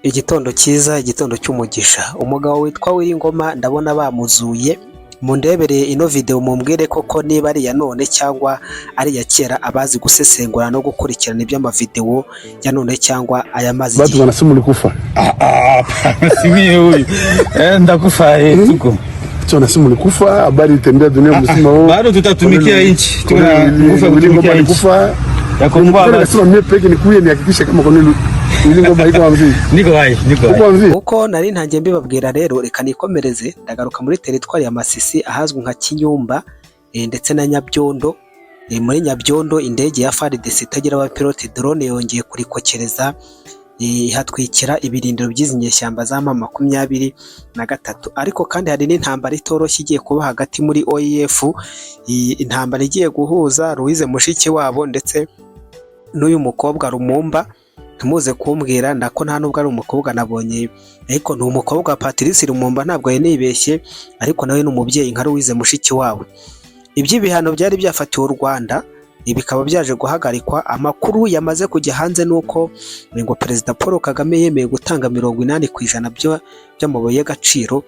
Igitondo cyiza, igitondo cy'umugisha. Umugabo witwa Willy ndabona bamuzuye, mundebereye ino video mumbwire koko niba ari iya none cyangwa ari iya kera, abazi gusesengura no gukurikirana iby'amavideo ya none cyangwa ayamaze Watu igihe. wanasema ulikufa. Ah, si mimi huyu. Eh, ndakufa eh, tuko. Watu wanasema ulikufa, habari itembea dunia mzima wewe. Bado tutatumikia nchi. Tuna nguvu ya Willy kutumikia Ngoma nchi. alikufa. Ya kukomboa basi. Nasema mie peke nikuye nihakikishe kama kwa nini Willy Ngoma iko mzee. Niko hai, niko hai. Uko mzee. Uko nari ntangiye mbibabwira rero, reka nikomereze. Ndagaruka muri teritwari ya Masisi ahazwi nka Kinyumba ndetse na Nyabyondo. Muri Nyabyondo indege ya FARDC itagira abapilote, drone, yongeye kurikokereza, ihatwikira ibirindiro by'izi nyeshyamba za M23. Ariko kandi hari n'intambara itoroshye igiye kuba hagati muri OIF, intambara igiye guhuza Louise Mushikiwabo ndetse n'uyu mukobwa Lumumba. Ntimuze kumbwira ndako nta nubwo ari umukobwa nabonye, ariko ni umukobwa wa Patrice Lumumba, ntabwo yari nibeshye, ariko nawe ni umubyeyi nka Louise Mushikiwabo. Iby'ibihano byari byafatiwe u Rwanda bikaba byaje guhagarikwa. Amakuru yamaze kujya hanze ni uko ngo Perezida Paul Kagame yemeye gutanga 80% by'amabuye y'agaciro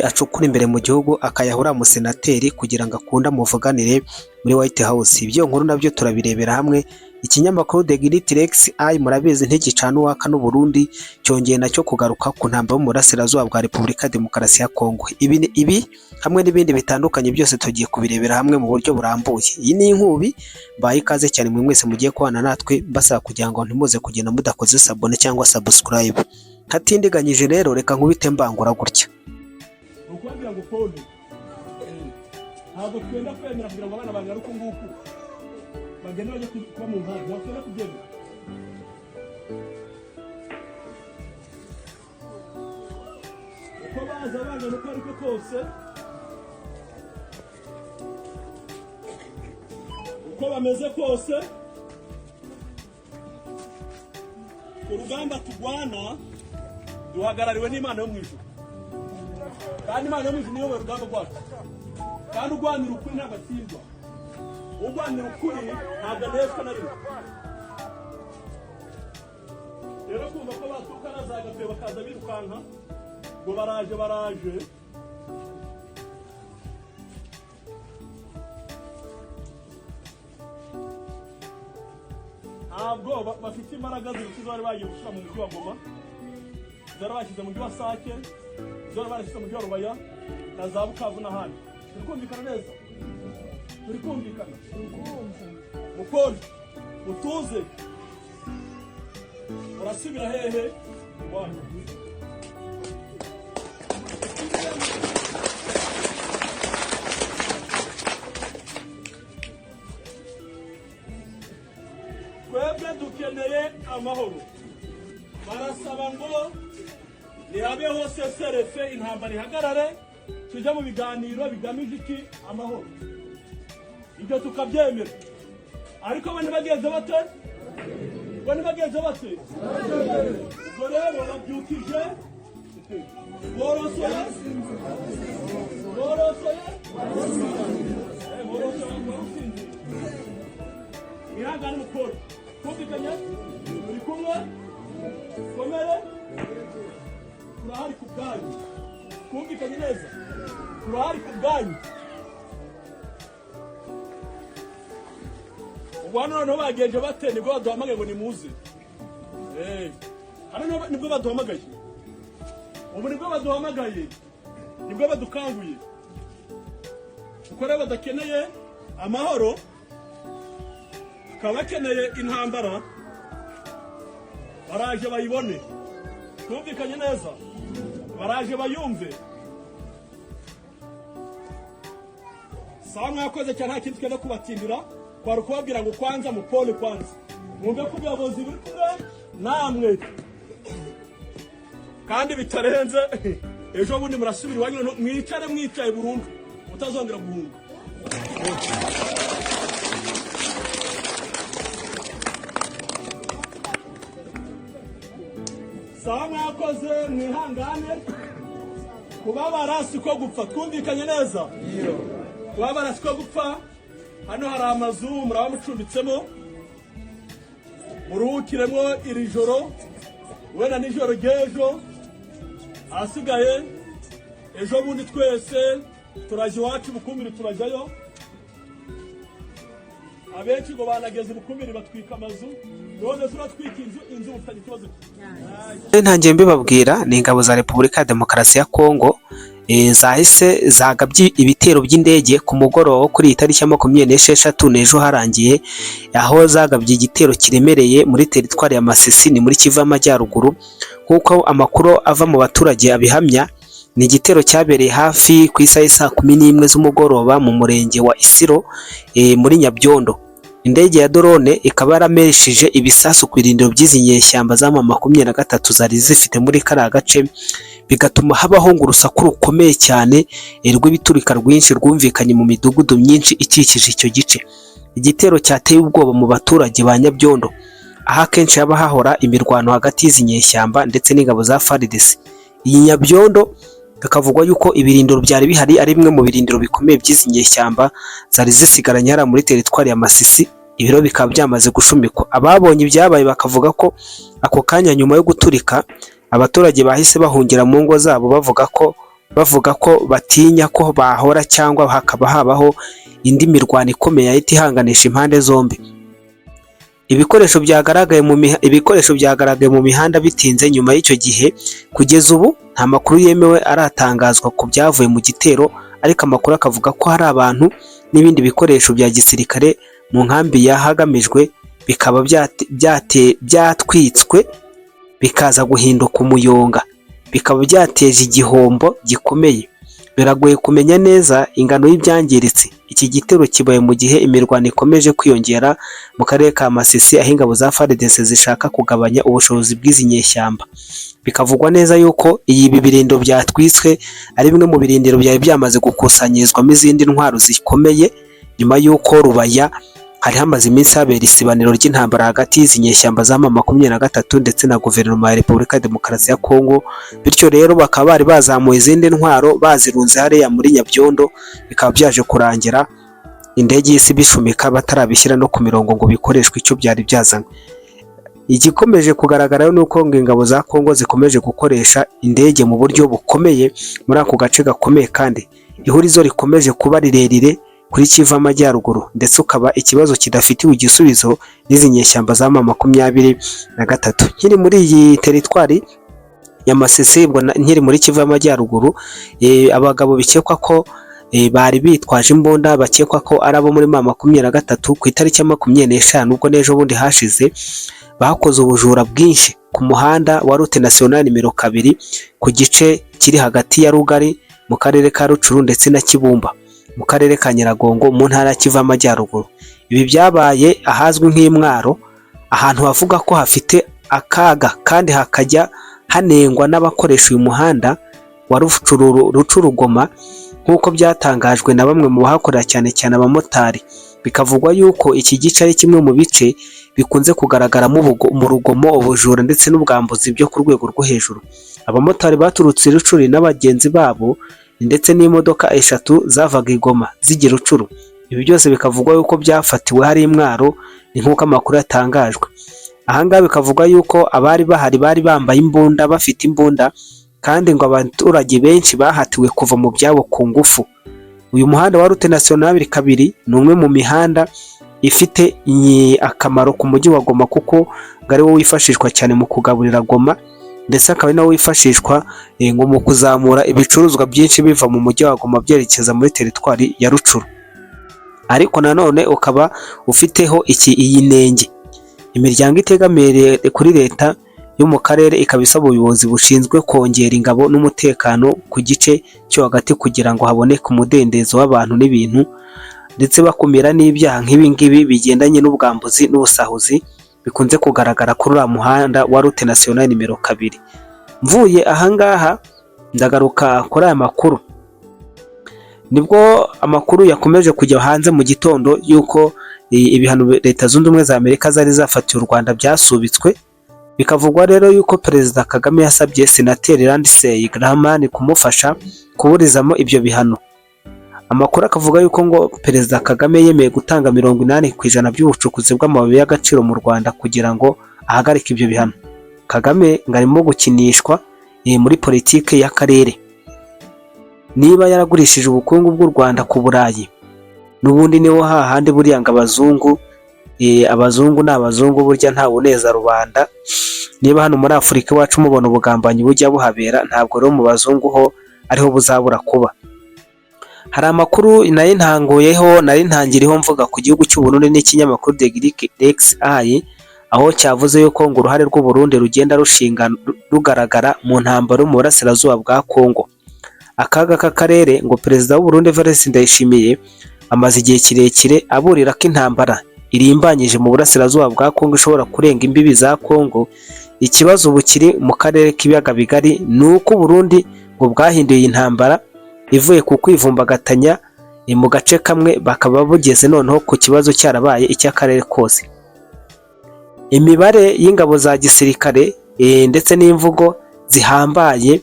acukura imbere mu gihugu, akayaha uriya musenateri kugira ngo akunde amuvuganire muri White House. Ibyo nkuru nabyo turabirebera hamwe. Ikinyamakuru The Great Lakes Eye, murabizi ntigicana uwaka n'u Burundi, cyongeye nacyo kugaruka ku ntambara yo mu burasirazuba bwa Repubulika ya Demokarasi ya Kongo. Ibi hamwe n'ibindi bitandukanye byose tugiye kubirebera hamwe mu buryo burambuye. Iyi ni Inkubi, mbaye ikaze cyane mwe mwese mugiye kubana natwe, mbasaba kugira ngo ntimuze kugenda mudakoze s'abonner cyangwa subscribe. Ntatindiganyije rero, reka nkubite mbangura gutya. Ni ukubabwira ngo pole, ntabwo twenda kwemera kugira ngo abana bangana uku nguku bagende bajye kuba mu nkambi. Ntabwo twenda kubyemera. Uko baza bangana uko ariko kose, uko bameze kose, urugamba turwana duhagarariwe n'Imana yo mu ijuru, kandi Imana yo mu ijuru niyo urugamba rwacu. Kandi urwanira ukuri ntabwo atsindwa, urwanira ukuri ntabwo aneshwa na rimwe. Rero kumva ko baturuka na za Gatoya bakaza birukanka ngo baraje, baraje, ntabwo bafite imbaraga ziruta izo bari bagiye gushyira mu mujyi wa Goma, izo bari bashyize mu mujyi wa Sake, izo bari barashyize mu mujyi wa Rubaya na za Bukavu n'ahandi. Turi kumvikana neza? Turi kumvikana? Mukore mutuze, murasubira hehe? Iwanyu. Twebwe dukeneye amahoro. Barasaba ngo ntihabeho cessez-le-feu, intambara ihagarare, tujye mu biganiro bigamije iki? Amahoro. Ibyo tukabyemera, ariko bo ntibagenze bate? Bo ntibagenze bate? Ubwo rero babyukije, borosoye, borosoye, borosoye, usinziriye. Mwihangane, mukore kumvikanye, turi kumwe, komere, turahari ku bwanyu. Twumvikanye neza, turahari ku bwanyu. Ubu hano noneho bagenje bate? Nibwo baduhamagaye ngo nimuze. Hano nibwo baduhamagaye, ubu nibwo baduhamagaye, nibwo badukanguye, kuko rero badakeneye amahoro, bakaba bakeneye intambara. Baraje bayibone. Twumvikanye neza, baraje bayumve. Sawa, mwakoze cyane. Nta kintu twenda kubatindira, kwari ukubabwira ngo kwanza mupole, kwanza mwumve ko ubuyobozi buri kumwe namwe, kandi bitarenze ejo bundi murasubira iwanyu, noneho mwicare, mwicaye burundu, mutazongera guhunga. Sawa, mwakoze, mwihangane. Kubabara siko gupfa. Twumvikanye neza, kubabara siko gupfa. Hano hari amazu muraba mucumbitsemo, muruhukiremo iri joro. Wenda nijoro ry'ejo, ahasigaye ejo bundi twese turajya iwacu Bukumiri, turajyayo. Abenshi ngo banageze Bukumiri batwika amazu, none turatwika inzu, inzu mufitanye ikibazo ki? Ntangiye mbibabwira, ni ingabo za Repubulika ya Demokarasi ya Kongo zahise zagabye ibitero by'indege ku mugoroba wo kuri iyi tariki ya 26, n'ejo harangiye, aho zagabye igitero kiremereye muri teritwari ya Masisi, ni muri Kivu y'Amajyaruguru, nk'uko amakuru ava mu baturage abihamya. Ni igitero cyabereye hafi ku isaha y'i 11:00 z'umugoroba mu murenge wa Isiro, muri Nyabyondo. Indege ya drone ikaba yarameshije ibisasu ku birindiro by'izi nyeshyamba za M23 zari zifite muri kariya gace, bigatuma habaho ngo urusaku rukomeye cyane rw'ibiturika rwinshi rwumvikanye mu midugudu myinshi ikikije icyo gice. Igitero cyateye ubwoba mu baturage ba Nyabyondo, aho akenshi haba hahora imirwano hagati y'izi nyeshyamba ndetse n'ingabo za FARDC. Iyi Nyabyondo bikavugwa yuko ibirindiro byari bihari ari bimwe mu birindiro bikomeye by'izi nyeshyamba zari zisigaranye hariya muri teritwari ya Masisi. Ibiro bikaba byamaze gushumikwa. Ababonye ibyabaye bakavuga ko ako kanya nyuma yo guturika, abaturage bahise bahungira mu ngo zabo, bavuga ko batinya ko bahora cyangwa hakaba habaho indi mirwano ikomeye yahita ihanganisha impande zombi. Ibikoresho byagaragaye mu mihanda bitinze nyuma y'icyo gihe. Kugeza ubu nta makuru yemewe aratangazwa ku byavuye mu gitero, ariko amakuru akavuga ko hari abantu n'ibindi bikoresho bya gisirikare mu nkambi yahagamijwe bikaba byatwitswe bikaza guhinduka umuyonga, bikaba byateje igihombo gikomeye. Biragoye kumenya neza ingano y'ibyangiritse. Iki gitero kibaye mu gihe imirwano ikomeje kwiyongera mu karere ka Masisi, aho ingabo za FARDC zishaka kugabanya ubushobozi bw'izi nyeshyamba. Bikavugwa neza yuko ibi birindiro byatwitswe ari bimwe mu birindiro byari byamaze gukusanyirizwamo izindi ntwaro zikomeye, nyuma y'uko Rubaya hari hamaze iminsi habera isibaniro ry'intambara hagati y'izi nyeshyamba za M23 ndetse na guverinoma ya Repubulika ya Demokarasi ya Kongo. Bityo rero bakaba bari bazamuye izindi ntwaro bazirunze hariya muri Nyabyondo, bikaba byaje kurangira indege y'isi bishumika batarabishyira no ku mirongo ngo bikoreshwe icyo byari byazanywe. Igikomeje kugaragara ni uko ngo ingabo za Kongo zikomeje gukoresha indege mu buryo bukomeye muri ako gace gakomeye, kandi ihurizo rikomeje kuba rirerire kuri Kivu Amajyaruguru, ndetse ukaba ikibazo kidafitiwe igisubizo n'izi nyeshyamba za M23. Nkiri muri iyi teritwari ya Masisi, ubwo nkiri muri Kivu y'Amajyaruguru, abagabo bikekwa ko bari bitwaje imbunda, bakekwa ko ari abo muri M23, ku itariki ya 25, ubwo n'ejo bundi hashize, bakoze ubujura bwinshi ku muhanda wa route nationale nimero 2, ku gice kiri hagati ya Rugari mu karere ka Rucuru ndetse na Kibumba mu karere ka Nyiragongo mu ntara ya Kivu y'Amajyaruguru. Ibi byabaye ahazwi nk'Imwaro, ahantu havuga ko hafite akaga kandi hakajya hanengwa n'abakoresha uyu muhanda wa Rucuru-Goma, nk'uko byatangajwe na bamwe mu bahakorera, cyane cyane abamotari. Bikavugwa yuko iki gice ari kimwe mu bice bikunze kugaragaramo mu rugomo, ubujura ndetse n'ubwambuzi byo ku rwego rwo hejuru. Abamotari baturutse i Rucuru n'abagenzi babo ndetse n'imodoka eshatu zavaga i Goma zijya i Rucuru. Ibi byose bikavugwa yuko byafatiwe hari Imwaro, ni nk'uko amakuru yatangajwe. Aha ngaha bikavugwa yuko abari bahari bari bambaye imbunda, bafite imbunda, kandi ngo abaturage benshi bahatiwe kuva mu byabo ku ngufu. Uyu muhanda wa route nationale 2 ni umwe mu mihanda ifite akamaro ku mujyi wa Goma, kuko ngo ari wo wifashishwa cyane mu kugaburira Goma, ndetse akaba ari nawo wifashishwa ngo mu kuzamura ibicuruzwa byinshi biva mu mujyi wa Goma byerekeza muri teritwari ya Rucuru. Ariko nanone ukaba ufiteho iki iyi nenge. Imiryango itegamiye kuri leta yo mu karere ikaba isaba ubuyobozi bushinzwe kongera ingabo n'umutekano ku gice cyo hagati, kugira ngo haboneke umudendezo w'abantu n'ibintu, ndetse bakumira n'ibyaha nk'ibi ngibi bigendanye n'ubwambuzi n'ubusahuzi bikunze kugaragara kuri uriya muhanda wa route nationale nimero 2. Mvuye aha ngaha ndagaruka kuri aya makuru. Nibwo amakuru yakomeje kujya hanze mu gitondo y'uko ibihano Leta Zunze Ubumwe za Amerika zari zafatiye u Rwanda byasubitswe. Bikavugwa rero yuko Perezida Kagame yasabye Senateri Lindsey Graham kumufasha kuburizamo ibyo bihano. Amakuru akavuga yuko ngo Perezida Kagame yemeye gutanga 80% by'ubucukuzi bw'amabuye y'agaciro mu Rwanda kugira ngo ahagarike ibyo bihano. Kagame ngo arimo gukinishwa muri politiki y'akarere. Niba yaragurishije ubukungu bw'u Rwanda ku Burayi, n'ubundi niho hahandi buriya ngo abazungu ni abazungu, burya ntawe uneza rubanda. Niba hano muri Afurika iwacu mubona ubugambanyi bujya buhabera, ntabwo rero mu bazungu ho ariho buzabura kuba. Hari amakuru nari ntanguyeho, nari ntangiriyeho mvuga ku gihugu cy'u Burundi n'ikinyamakuru The Great Lakes Eye, aho cyavuze yuko ngo uruhare rw'u Burundi rugenda rushinga rugaragara mu ntambara yo mu burasirazuba bwa Kongo. Akaga k'akarere, ngo Perezida w'u Burundi Evariste Ndayishimiye amaze igihe kirekire aburira ko intambara irimbanyije mu burasirazuba bwa Kongo ishobora kurenga imbibi za Kongo. Ikibazo ubu kiri mu karere k'ibiyaga bigari ni uko u Burundi ngo bwahinduye intambara ivuye ku kwivumbagatanya mu gace kamwe, bakaba bugeze noneho ku kibazo cyarabaye icy'akarere kose. Imibare y'ingabo za gisirikare ndetse n'imvugo zihambaye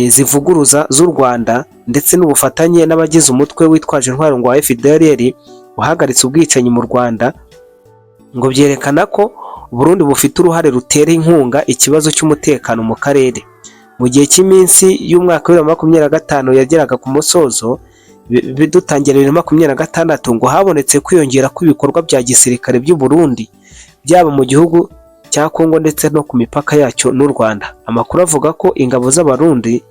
zivuguruza z'u Rwanda ndetse n'ubufatanye n'abagize umutwe witwaje intwaro ngo wa FDLR wahagaritse ubwicanyi mu Rwanda, ngo byerekana ko Burundi bufite uruhare rutera inkunga ikibazo cy'umutekano mu karere. Mu gihe cy'iminsi y'umwaka wa 2025 yageraga ku musozo, dutangira 2026, ngo habonetse kwiyongera kw'ibikorwa bya gisirikare by'u Burundi, byaba mu gihugu cya Kongo ndetse no ku mipaka yacyo n'u Rwanda. Amakuru avuga ko ingabo z'Abarundi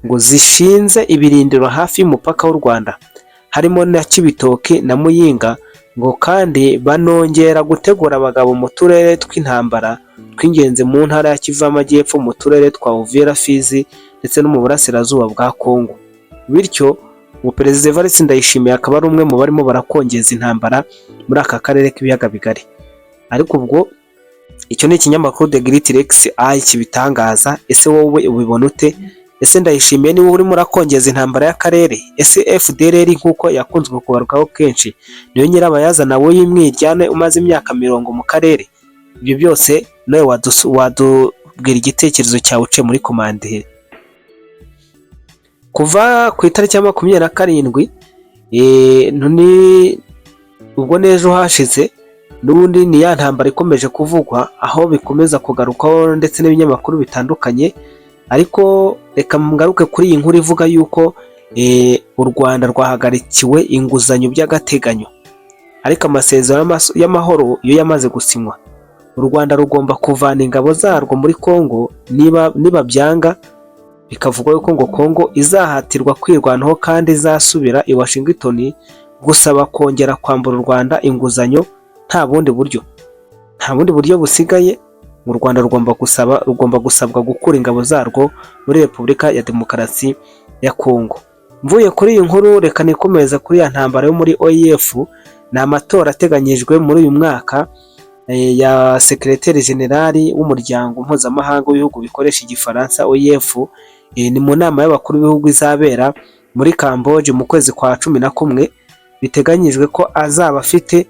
ngo zishinze ibirindiro hafi y'umupaka w'u Rwanda, harimo na Cibitoke na Muyinga, ngo kandi banongera gutegura abagabo mu turere tw'intambara tw'ingenzi mu ntara ya Kivu y'Amajyepfo, mu turere twa Uvira, Fizi ndetse no mu burasirazuba bwa Kongo. Bityo ubu Perezida Evariste Ndayishimiye akaba ari umwe mu barimo barakongeza intambara muri aka karere k'ibiyaga bigari. Ariko ubwo icyo ni ikinyamakuru The Great Lakes Eye kibitangaza. Ese wowe ubibona ute? Ese Ndayishimiye niwe urimo urakongeza intambara y'akarere? Ese FDLR, nk'uko yakunzwe kugarukaho kenshi, niyo nyirabayazana w'umwiryane umaze imyaka 40 mu karere? Ibyo byose nawe wadubwira igitekerezo cyawe uciye muri commentaire. Kuva ku itariki ya 27, ubwo n'ejo hashize, n'ubundi ni ya ntambara ikomeje kuvugwa, aho bikomeza kugarukwaho ndetse n'ibinyamakuru bitandukanye. Ariko reka ngaruke kuri iyi nkuru ivuga yuko u Rwanda rwahagarikiwe inguzanyo by'agateganyo, ariko amasezerano y'amahoro yo yamaze gusinywa. U Rwanda rugomba kuvana ingabo zarwo muri Kongo, niba byanga bikavugwa yuko ngo Kongo izahatirwa kwirwanaho kandi izasubira i Washington gusaba kongera kwambura u Rwanda inguzanyo. Nta bundi buryo busigaye, u Rwanda rugomba gusabwa gukura ingabo zarwo muri Repubulika ya Demokarasi ya Kongo. Mvuye kuri iyi nkuru, reka nikomeza kuri ya ntambara yo muri OIF. Ni amatora ateganyijwe muri uyu mwaka ya secrétaire général w'umuryango mpuzamahanga w'ibihugu bikoresha Igifaransa, OIF. Ni mu nama y'abakuru b'ibihugu izabera muri Kamboje mu kwezi kwa 11. Biteganyijwe ko azaba afite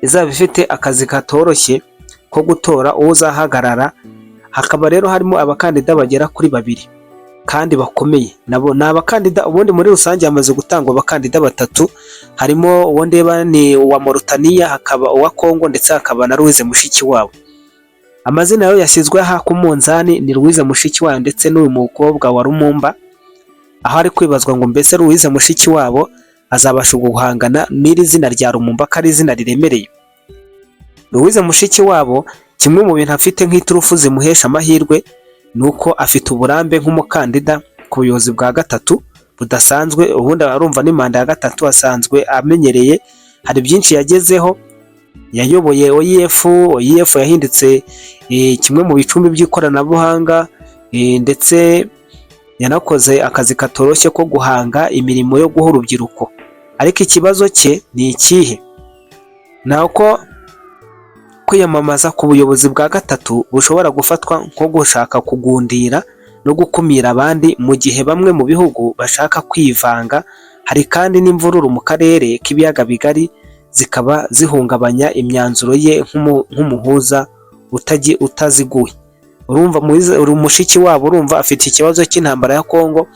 izaba ifite akazi katoroshye ko gutora uwo uzahagarara. Hakaba rero harimo abakandida bagera kuri babiri kandi bakomeye. Nabo ni abakandida, ubundi muri rusange hamaze gutangwa abakandida batatu. Harimo uwo ndeba ni uwa Mauritania, hakaba uwa Congo, ndetse hakaba na Louise Mushikiwabo. Amazina yayo yashyizwe aha ku munzani ni Louise Mushikiwabo ndetse n'uyu mukobwa wa Lumumba, aho ari kwibazwa ngo mbese Louise Mushikiwabo azabasha guhangana n'iri zina rya Lumumba, ko ari izina riremereye? Louise Mushikiwabo, kimwe mu bintu afite nk'iturufu zimuhesha amahirwe ni uko afite uburambe nk'umukandida ku buyobozi bwa gatatu budasanzwe. Ubundi arumva ni manda ya gatatu, asanzwe amenyereye, hari byinshi yagezeho. Yayoboye OIF, OIF yahindutse kimwe mu bicumbi by'ikoranabuhanga, ndetse yanakoze akazi katoroshye ko guhanga imirimo yo guha urubyiruko. Ariko ikibazo cye ni ikihe? Ni uko kwiyamamaza ku buyobozi bwa gatatu bushobora gufatwa nko gushaka kugundira no gukumira abandi, mu gihe bamwe mu bihugu bashaka kwivanga. Hari kandi n'imvururu mu karere k'ibiyaga bigari, zikaba zihungabanya imyanzuro ye nk'umuhuza utaziguye. Urumva uri Mushikiwabo, urumva afite ikibazo cy'intambara ya Kongo,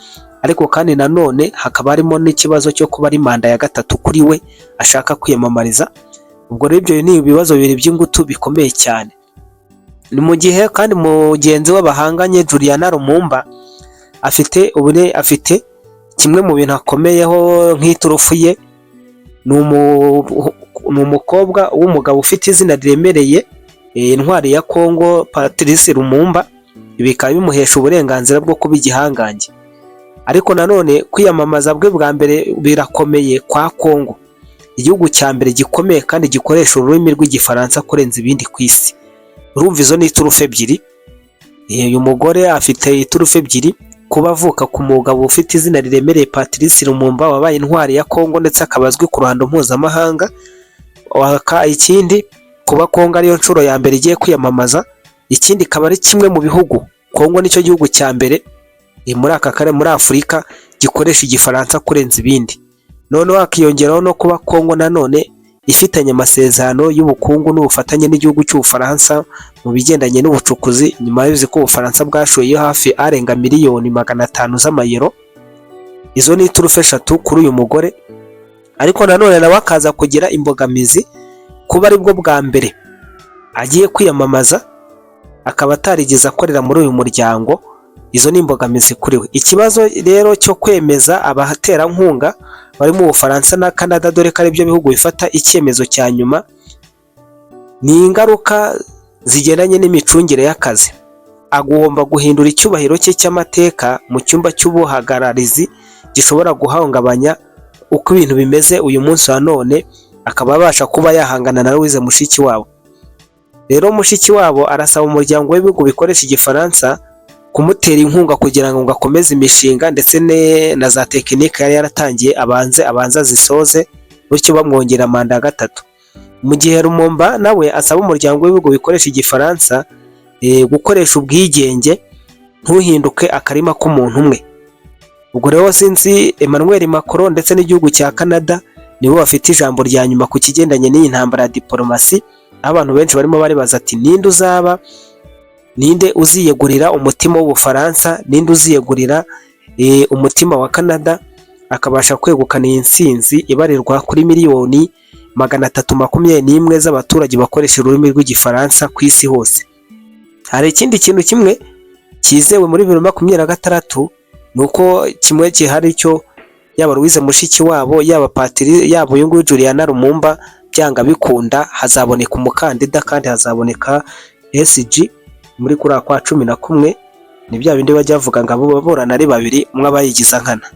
ariko kandi nanone hakaba harimo n'ikibazo cyo kuba ari manda ya gatatu kuri we ashaka kwiyamamariza. Ubwo rero ibyo ni ibibazo bibiri by'ingutu bikomeye cyane. Ni mu gihe kandi mugenzi we bahanganye, Juliana Lumumba, afite ubure, afite kimwe mu bintu akomeyeho nk'iturufu ye, ni umukobwa w'umugabo ufite izina riremereye, intwari ya Congo Patrice Lumumba. Ibi bikaba bimuhesha uburenganzira bwo kuba igihangange. Ariko nanone kwiyamamaza bwe bwa mbere birakomeye kwa Congo, igihugu cya mbere gikomeye kandi gikoresha ururimi rw'Igifaransa kurenza ibindi ku isi. Urumva izo ni iturufu ebyiri. Uyu mugore afite iturufu ebyiri: kuba avuka ku mugabo ufite izina riremereye, Patrice Lumumba, wabaye intwari ya Congo ndetse akaba azwi ku ruhando mpuzamahanga. Ikindi, kuba Congo ariyo nshuro ya mbere igiye kwiyamamaza. Ikindi, ikaba ari kimwe mu bihugu, Congo nicyo gihugu cya mbere muri aka karere, muri Afurika, gikoresha Igifaransa kurenza ibindi. Noneho hakiyongeraho no kuba Congo nanone ifitanye amasezerano y'ubukungu n'ubufatanye n'igihugu cy'Ubufaransa mu bigendanye n'ubucukuzi, nyuma y'uzi ko Ubufaransa bwashoyeyo hafi arenga miliyoni 500 z'amayero. Izo ni iturufu eshatu kuri uyu mugore. Ariko nanone nawe akaza kugira imbogamizi, kuba aribwo bwa mbere agiye kwiyamamaza, akaba atarigeze akorera muri uyu muryango. Izo ni imbogamizi kuri we. Ikibazo rero cyo kwemeza abaterankunga barimo Ubufaransa na Canada, dore ko aribyo bihugu bifata icyemezo cya nyuma, ni ingaruka zigendanye n'imicungire y'akazi. Agomba guhindura icyubahiro cye cy'amateka mu cyumba cy'ubuhagararizi gishobora guhungabanya uko ibintu bimeze uyu munsi wa none, akaba abasha kuba yahangana na Louise Mushikiwabo. Rero Mushikiwabo arasaba umuryango w'ibihugu bikoresha Igifaransa kumutera inkunga kugira ngo akomeze imishinga ndetse na za tekinike yari yaratangiye, abanze azisoze, bityo bamwongera manda ya gatatu. Mu gihe Lumumba nawe asaba umuryango w'ibihugu bikoresha Igifaransa gukoresha ubwigenge, ntuhinduke akarima k'umuntu umwe. Ubwo rero sinzi, Emmanuel Macron ndetse n'igihugu cya Canada nibo bafite ijambo rya nyuma ku kigendanye n'iyi ntambara ya diporomasi, aho abantu benshi barimo baribaza ati: "Ninde uzaba, ninde uziyegurira umutima w'Ubufaransa, ninde uziyegurira umutima wa Canada, akabasha kwegukana iyi nsinzi ibarirwa kuri miliyoni 321 z'abaturage bakoresha ururimi rw'Igifaransa ku isi hose?" Hari ikindi kintu kimwe cyizewe muri 2026, ni uko kimwe gihari cyo, yaba Louise Mushikiwabo, yaba Patiri, yaba uyu nguyu Juliana Lumumba, byanga bikunda hazaboneka umukandida kandi hazaboneka SG muri kuriya kwa 11. Ni bya bindi bajya bavuga ngo abo baburana ari babiri, umwe aba yigiza nkana.